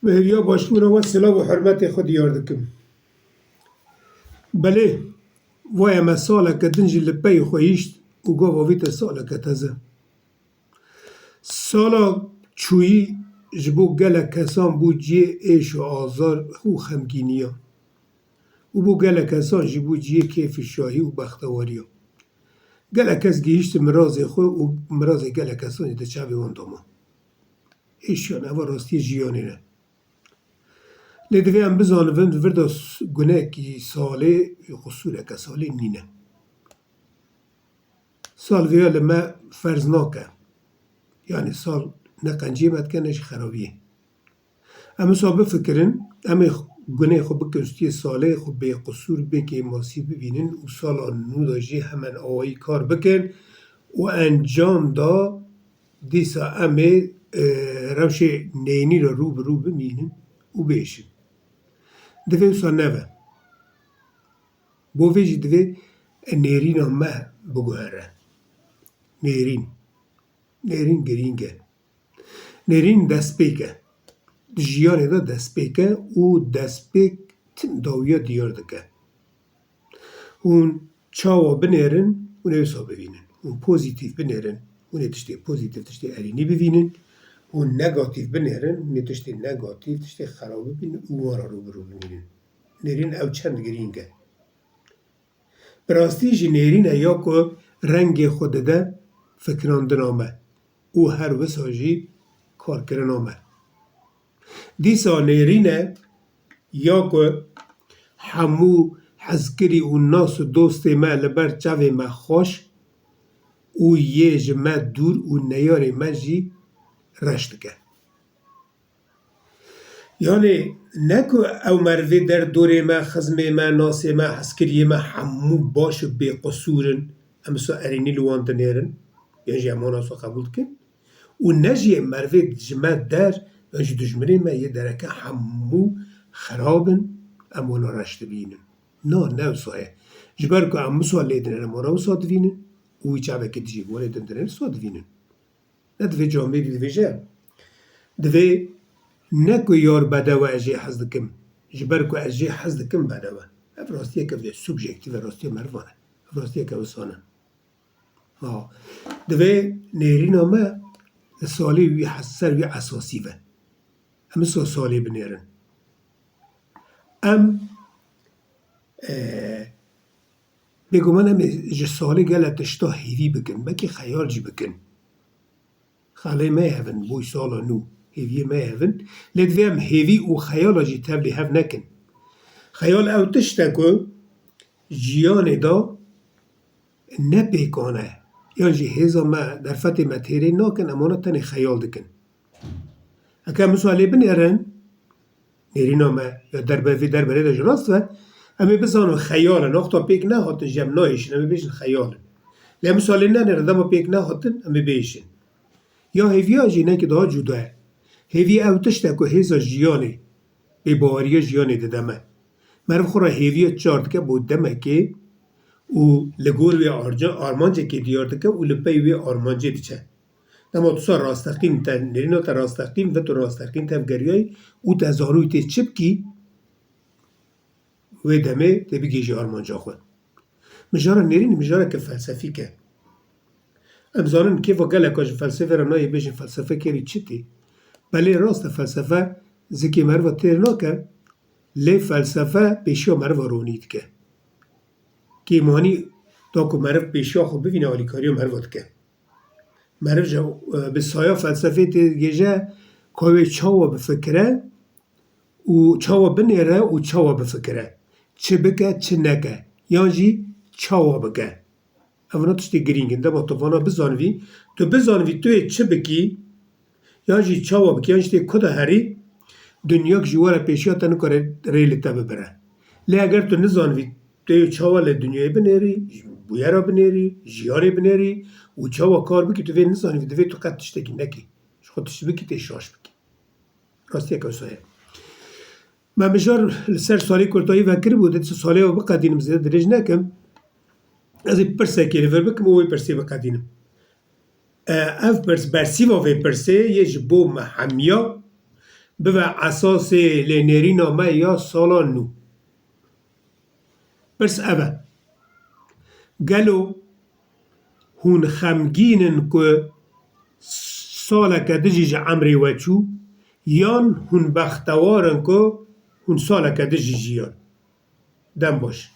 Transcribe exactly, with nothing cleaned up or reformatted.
Bi hêviya başbûna we silav û hurmetê xwe diyar dikim. Belê, vaya me saleke din jî li pey xwe hişt û gava vî te saleke teze. Sala çûyî ji bo gelek kesan bû cihê êş û azar û xemgîniya. Û bo gelek kesan jî bû cihê kêfî şahî û bextewariya. Gelek kes gihîştin mirazê xwe û mirazê gelek kesan jî di çavê wan de ma. Êşiyan, eva rastiyê jiyanê ne. Lê divê em bizanibin, di vir de s-, gunekî salê, qusûreke salê nîne. Sal vêya li me ferz nake. Yanî sal ne qenciyê me dike, ne jî xerabiyê. Em wisa bifikirin, em ê gunê xwe bikin stiyê salê, xwe bêqisûr, bêkêmasî bibînin û sala nû de jî hemen awayî kar bikin û encam da dîsa em ê, e, rewşê neyînî re rû bi rû bimînin û bêjin. Divê wisa nebe. Bo vê jî divê nêrîna me biguhere. Nêrîn. Nêrîn girîng e. Nêrîn destpêk e. Di jiyanê de destpêk e û destpêk tim dawiya diyar dike. Hûn çawa binêrin, hûn ê wisa bivînin. Hûn pozîtîf binêrin, hûn ê tiştê pozîtîf, tiştê erênî bivînin. Hûn negatîf binêrin, hûn ê tiştê negatîf, tiştê xerab bibînin û wan re rû bi rû bimînin. Nêrîn ew çend girîng e. Bi rastî jî nêrîn e ya ku rengê xwe dide fikirandina me û her wisa jî karkirina me. Dîsa nêrîn e ya ku hemû hezkirî û nas û dostê me li ber çavê me xweş û yê ji me dûr û neyarê me jî reş dike. Yanî ne ku ew merivê derdorê me, xizmê me, nasê me, hezkiriyê me hemû baş û bêqisûr in, em wisa erênî li wan dinêrin, yan jî em wana wisa qebûl dikin. Û ne jî merivê ji me der, yan jî dijminê me yê dereke hemû xerab in, em wana reş dibînin. Na, ne wisa ye. Ji ber ku em wisa lê dinêrin, em wana wisa divînin û wî çavekî dijî wan ê din dinêrin, wisa divînin. Ne divê camêrî dibêje, divê ne ku yar bedew e ez jê hez dikim, ji ber ku ez jê hez dikim bedew e. Ev rastiyeke vê subjektîf e, rastiya merivan e. Ev rastiyeke wisa ne. Ha. Divê nêrîna me li salê wî hes-, ser wî esasî ve. Em wisa salê binêrin. Em, e, bêguman em ê ji salê gelek tişta hêvî bikin, belkî xeyal jî bikin. Xalê me hevin, boy sala nû, hêviyê me hevin. Lê divê em hêvî û xeyala jî tevlî hev nekin. Xeyal ew tişt e ku jiyanê de ne pêkan e, yan jî hêza me, derfetê me têrê nakin, em wana tenê xeyal dikin. Heke em wisa lê binêrin, nêrîna me ya derbe-, vê derberê de ji rast ve, em ê bizanin xeyal in. Wexta pêk nehatin jî em nayêşin, em ê bêjin xeyal in. Lê em wisa lê nenêrin, dema pêk nehatin, em ê bêjin. Ya hêviya jî hinekî daha cuda ye. Hêvî ew tişt e ku hêza jiyanê, bêbaweriya jiyanê dide me. Meriv xwe re hêviya çar dike bo demekê û li gor wê arca-, armancekê diyar dike û li pey wê armancê diçe. Dema tu sa rasteqîn te, nêrîna te rasteqîn ve, tu rasteqîn tevgeriyayî û te zanûyî tê çi bikî, wê demê tê bigihîjî armanca xwe. Mijara nêrîn mijareke felsefîk e. Em zanin kêfa geleka ji felsefê re nayê bêjin felsefe kêrî çi tê. Belê rast e, felsefe zikê meriva têr nake, lê felsefe pêşiya meriva ronî dike. Kêmanî da ku meriv pêşiya xwe bivîne, alîkariya meriva dike. Meriv ji, e, bi saya felsefê tê digihîje ka wê çawa bifikire û çawa binêre û çawa bifikire. Çi bike, çi neke. Yan jî çawa bike. Evna tiştê girîng in. Dema tu vana bizanivî, tu bizanivî tu yê çi bikî, yan jî çawa bikî, yan jî tê ku de herî, dinyayek ji we re pêşiya te nikare rê li te bibire. Lê eger tu nizanivî tu yê çawa li dinyayê binêrî, bûyera binêrî, jiyanê binêrî û çawa kar bikî, tu vê nizanivî, divê tu qet tiştekî nekî. Ji xwe tişt bikî, tê şaş bikî. Rastiyeke wisa ye. Me mijar li ser salê kurtayî vekiribû, dê salê ew biqedînim, zêde dirêj nekim. Ez ê pirsekê li vir bikim û wê pirsê biqedînim. E, ev pirs, bersîva vê pirsê yê ji bo me hemiya, bibe esasê lênêrîna me ya sala nû. Pirs ev e, gelo hûn xemgîn in ku saleke din jî ji emrê we çû, yan hûn bextewar in ku hûn saleke din jî jiyan? Dem baş.